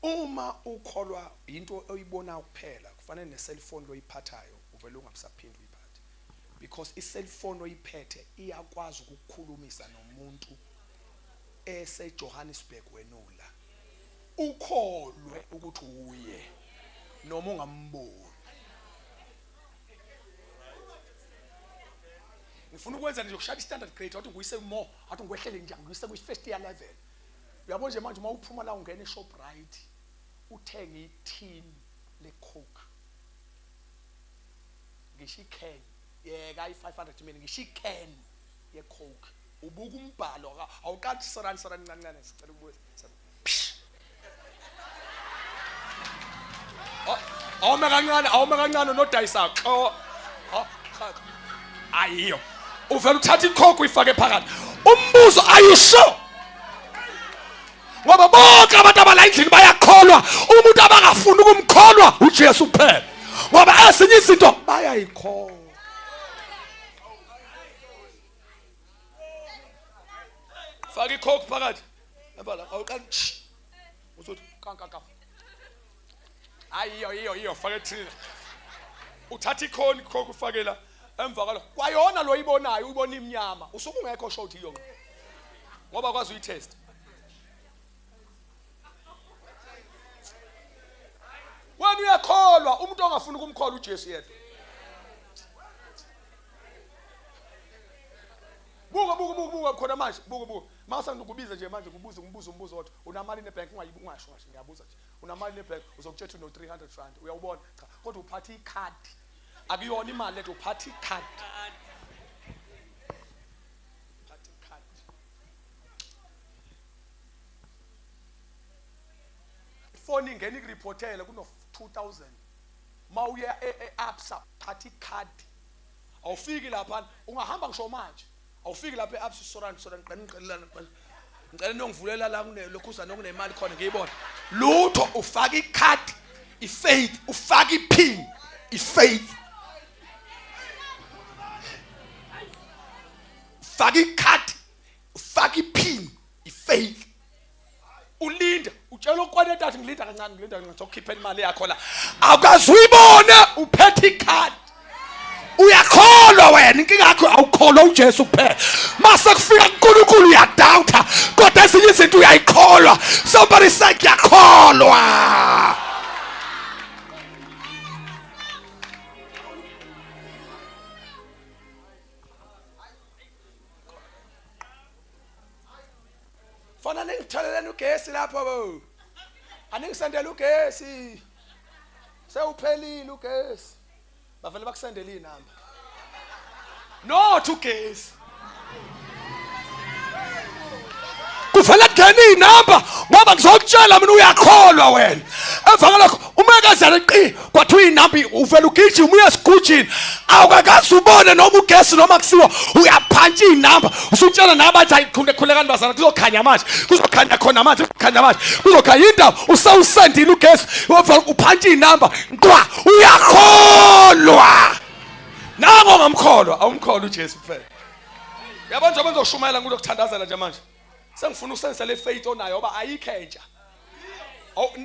Uma ukholwa into oyibona kuphela kufanele ne-cellphone loyiphathayo uvele ungabusaphindi uyiphathe because i-cellphone oyiphethe iyakwazi ukukukhulumisa nomuntu eseJohannesburg wenula ukholwe ukuthi uye noma ungamboni. Ngifuna ukwenza nje ukushaya i-standard grade athi ngiyise more athi ngikwehlele nje ngiyise kwi-first year level. Uyabo nje manje uma uphuma la ungena eShoprite uthenge i-tin le-Coke ngisho i-can yeka i-500 ml ngisho i-can ye-Coke ubuka umbhalo awuqali sorani sorani kancane sicela ukubuza awume kancane awume kancane nodayisa xo ayiyo uvela uthatha ikhokho uyifake phakathi umbuzo ayisho ngoba bonke abantu abala endlini bayakholwa umuntu abangafuni ukumkholwa uJesu kuphela ngoba ezinye izinto bayayikholwa. Faka ikhokho phakathi emva la awuqali uzothi kanka hayi iyo iyo iyo faka ethini uthatha ikhoni ikhokho ufake la emva kwalo kwayona lo ibonayo uyibona imnyama usuke ungekho sho ukuthi iyo ngoba kwazi uyitest wena uyakholwa umuntu ongafuni ukumkholwa uJesu yedwa. Buka buka buka buka khona manje buka buka mase ngikubiza nje manje ngibuze ngibuze umbuzo wathi unamali nebank ungayibu ungasho ngasho ngiyabuza nje unamali nebank uzokutshela uno 300 rand uyawubona cha kodwa uphatha icard akuyona imali lethu uphatha icard uphatha icard ifoni ingena ikureportele kuno 2000 mawuya e-Absa phatha icard awufiki lapha ungahamba ngisho manje awufiki lapha e-Absa sorani sorani ngicela ngicela ngicela nongivulela la kune lokhuzana okunemali khona ngiyibona lutho ufaka icard ifaith ufaka ipin ifaith ufaka icard ufaka ipin ifaith ulinda utshela okwaneta athi ngilinda kancane ngilinda kancane sokukhipha imali yakho la awukaze uyibone uphethe ikhadi uyakholwa wena inkinga yakho awukholwa uJesu kuphela mase kufika kuNkulunkulu uyadoubta kodwa ezinye izinto uyayikholwa somebody say ngiyakholwa. Fana ningitholeleni ugesi lapho bo. Aningisendele ugesi. Sewuphelile ugesi. Bavele bakusendele inamba. Not ugesi. Kuvele kungena inamba ngoba ngizokutshela mina uyakholwa wena. Emva kwalokho uma kazana qi kwathiwa inamba uvela ugijima uye esigujini awukakaze ubone noma ugesi noma kusiwa uyaphantsha iy'namba usutshela nabathi hayi khulekani bazana kuzokhanya manje kuzokhanya khona manje kuzokhanya manje kuzokhanya indaba usewusendile ugesi uphantsha iy'namba nkwa uyakholwa nango ngamkholwa awumkholwa uJesu kuphela. Yabo njengoba ngizoshumayela ngilokuthandazela nje manje sengifuna usense le faith onayo ngoba ayikho entsha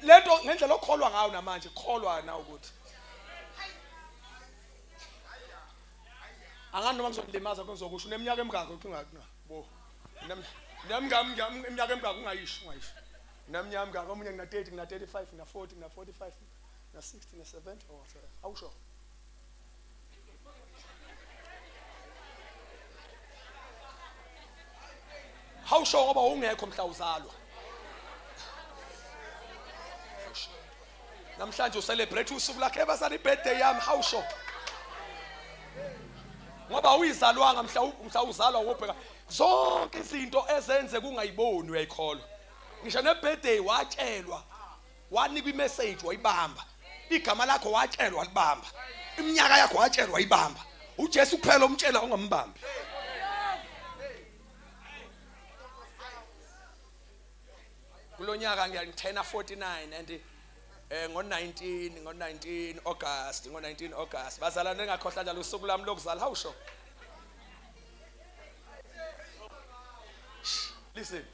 lento ngendlela okholwa ngayo namanje kholwa na ukuthi angani noma ngizolimaza kuzokusho uneminyaka emingaki uthi ungaki bo neminyaka emingaki ungayisho ungayisho neminyaka emingaki omunye ngina 30 ngina 35 ngina 40 ngina 45 ngina 60 ngina 70 oh awusho Hawusho ngoba ungekho mhla uzalwa. Namhlanje ucelebrate usuku lakhe ebasani birthday yami hawusho. Ngoba uyizalwanga mhla mhla uzalwa wobheka zonke izinto ezenze kungayiboni uyayikholwa. Ngisho ne birthday watshelwa wanikwa imessage wayibamba igama lakho watshelwa walibamba iminyaka yakho watshelwa wayibamba uJesu kuphela umtshela ongambambi kulonyaka ngiyangithena 49 and ngo-19 ngo-19 August ngo-19 August bazalwane ningakhohlwa njalo usuku lami lokuzala hawusho listen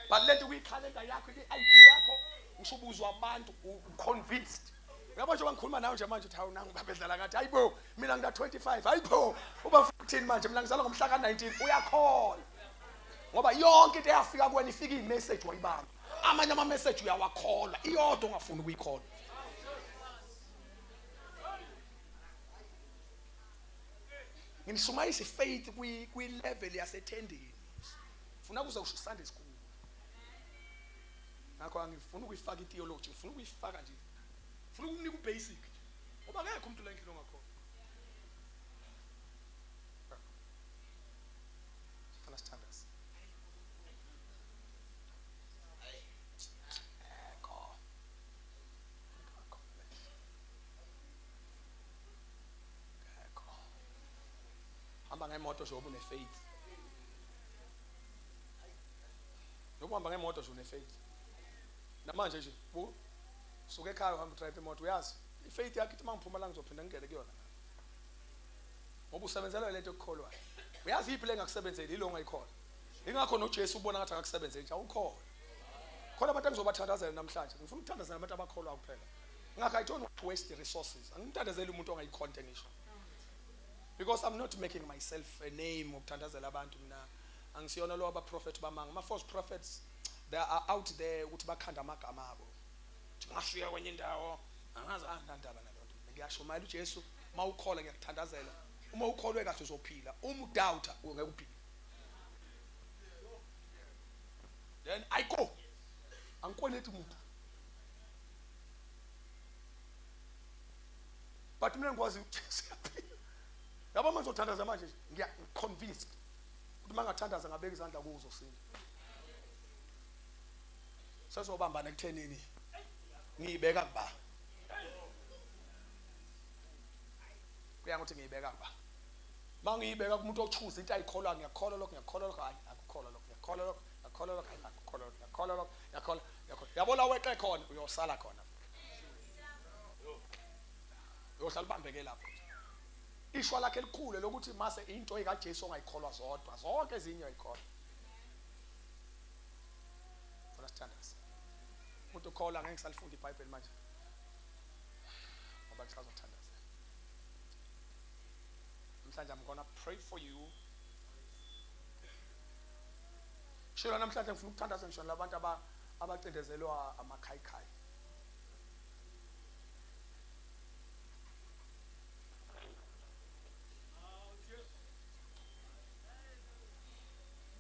but lento kuyikhalenda yakho i-ID yakho. Ngisho ubuzwa abantu u-convinced. Uyabo njengoba ngikhuluma nawe nje manje uthi hawu nangu babedlala ngathi hayibo mina ngina 25 hayibo uba 14 manje mina ngizalwa ngomhla ka-19 uyakholwa ngoba yonke into eyafika kuwena ifika iyi-message wayibamba. Amanye ama-message uyawakholwa, iyodwa ongafuni ukuyikholwa. Nginishumayisa i-faith kwi-level yasethendeni. Funa kuze kusho Sunday school. Ngakho angifuni ukuyifaka i-theology, ngifuna ukuyifaka nje. Ngifuna ukunika ubasic nje. Ngoba akekho umuntu la endlini ongakholwa. Sifuna sithandaze. Ekho. Ekho. Hamba ngemoto nje une faith. Nokuhamba ngemoto nje une faith. Namanje nje bu suka ekhaya uhamba udrive imoto uyazi ifaith yakho ithi mangiphuma la ngizophinda ngingene kuyona. Ngoba usebenzela lento ekukholwayo. Uyazi iphi le engakusebenzeli ilo ongayikholwa. Ingakho noJesu ubona ngathi akakusebenzeli nje awukholwa. Khona abantu engizobathandazela namhlanje. Ngifuna ukuthandazela abantu abakholwa kuphela. Ngakho I don't want to waste the resources. Angimthandazeli umuntu ongayikhonte ngisho. Because I'm not making myself a name ngokuthandazela abantu mina. Angisiyona lo abaprofet bamanga. Ama false prophets they are out there ukuthi bakhanda amagama abo. Ngafika kwenye indawo angazi anginandaba nalonto. Ngiyashumayela uJesu mawukholwa ngiyakuthandazela. Uma ukholwe kahle uzophila. Uma udoubter ungeke uphile. Then I go. Angikweleti umuntu. But mina ngikwazi uJesu uyaphila. Yabo manje uzothandaza manje ngiya convinced ukuthi mangathandaza ngabeka izandla kuzo uzosinda. Sezobambana ekuthenini ngiyibeka kuba. Kuya ngokuthi ngiyibeka kuba. Mangiyibeka kumuntu ochuza into ayikholwa ngiyakholwa lokho ngiyakholwa lokho hayi akukholwa lokho ngiyakholwa lokho ngiyakholwa lokho hayi akukholwa lokho ngiyakholwa lokho ngiyakholwa ngiyakholwa. Yabo la weqe khona uyosala khona. Uyohlala ubambeke lapho. Ishwa lakhe elikhulu lokuthi mase into ekaJesu ongayikholwa zodwa zonke ezinye uyayikholwa. Funa sithandaze. Umuntu ukholwa ngeke ngisalifunda iBhayibheli manje. Ngoba ngisazothandaza. Namhlanje I'm gonna pray for you. Shilo namhlanje ngifuna ukuthandaza ngisho labantu abacindezelwa amakhayikhayi.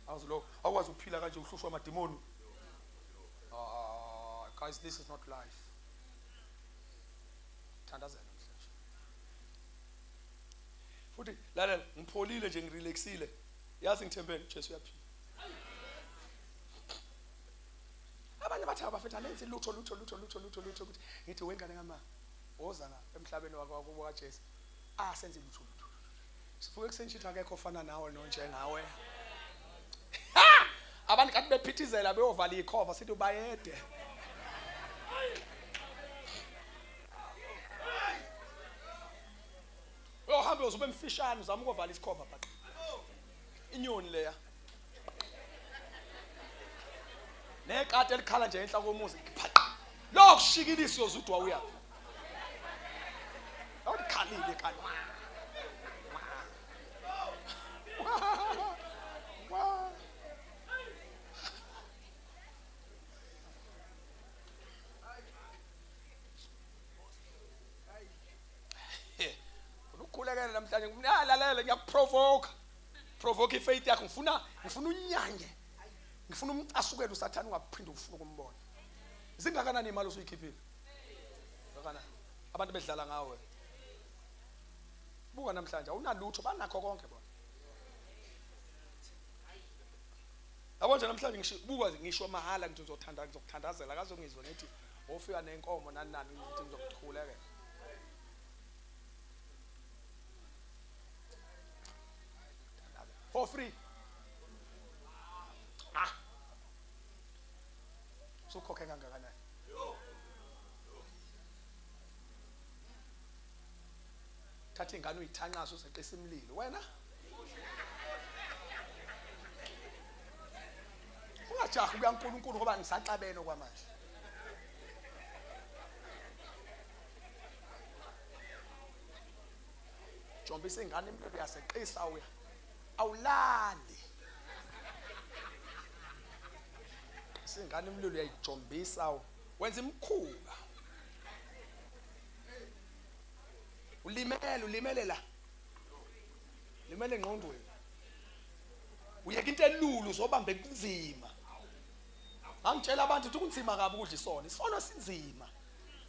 Awazi lo awukwazi ukuphila kanje uhlushwa amadimoni. Ah guys this is not life. Thandazela namhlanje. Futhi lalela ngipholile nje ngirelaxile. Yazi ngithembeni uJesu uyaphila. Abanye bathi abafethu alenzi lutho lutho lutho lutho lutho lutho ukuthi ngithi wengane kama woza la emhlabeni wakubo kaJesu. Ah senze lutho lutho. Sivuke ekuseni shithi akekho ofana nawe nonjengawe. Ha! Abantu kanti bephithizela beyovala ikhova sithi ubayede. Uyohamba uzobe mfishane uzama ukuvala isikhova bhaqa. Inyoni leya. Nekati elikhala nje enhla komuzi phaqa. Lo kushikilisa uyozudwa uyaphi. Awukhalile kanti. Ukukhulekela namhlanje ngiyalalela ngiyakuprovoke. Provoke ifaith yakho ngifuna ngifuna unyanye. Ngifuna umcasukele uSathane ungaphinde ufuna ukumbona. Zingakanani imali osuyikhiphile? Ngakanani? Abantu bedlala ngawe. Buka namhlanje awunalutho banakho konke bona. Yabo nje namhlanje ngisho buka ngisho mahala ngithi ngizothanda ngizokuthandazela akazongizwa ngithi ofika nenkomo nani nani ngithi ngizokukhulekela. For free. Ah. Usukhokhe kangakanani? Thatha ingane uyithanqase uzeqisa imlilo wena. Ungajahi kuya uNkulunkulu ngoba ngisaxabene okwamanje. Jombisa ingane impilo uyaseqisa uya. Awulali. Singane imlilo uyayijombisa wenza imikhuba. Ulimele ulimele la. Limele engqondweni. Uyeka into elula uzobamba kunzima. Angitshela abantu ukuthi kunzima kabi ukudla isono. Isono sinzima.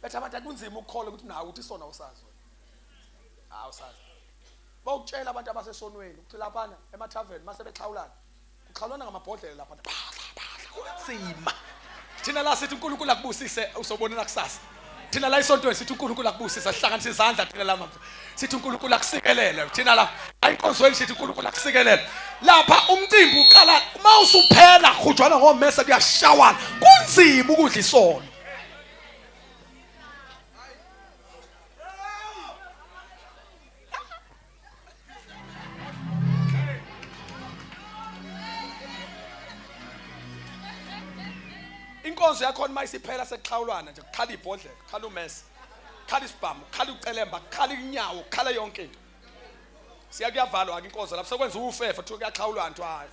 Bethi abantu akunzima ukukholwa ukuthi nawe ukuthi isono awusazi wena. Awusazi. Bawukutshela abantu abasesonweni ukuthi laphana emathaveni mase bexhawulana. Kuxhawulana ngamabhodlela laphana. Kunzima. Thina la sithi uNkulunkulu akubusise usobonela kusasa. Thina la isontweni sithi uNkulunkulu akubusise sihlanganisa izandla thina la manje. Sithi uNkulunkulu akusikelele. Thina la ayinkonzweni sithi uNkulunkulu akusikelele. Lapha umcimbi uqala uma usuphela khujwana ngomese kuyashawana. Kunzima ukudla isono. Inkonzo yakhona uma isiphela sekuxhawulwana nje kukhala ibhodlela kukhala umese kukhala isibhamu kukhala ucelemba kukhala inyawo kukhala yonke into siya kuyavalwa ke inkonzo lapho sekwenza ufefa kuthiwa kuyaxhawulwana kuthiwa hayi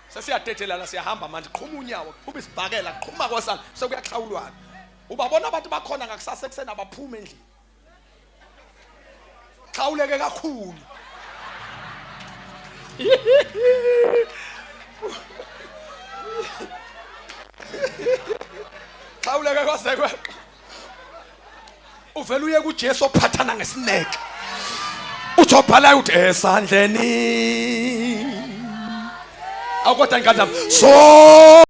sesiyadedelana siyahamba manje qhuma unyawo qhuma isibhakela qhuma kwasana sekuyaxhawulwana ubabona abantu bakhona ngakusasa ekuseni abaphuma endlini xhawuleke kakhulu xhawuleke kwaze kweqa uvela uye kuJesu ophathana ngesineke uthi obhalayo uthi esandleni awukodwa ingane so.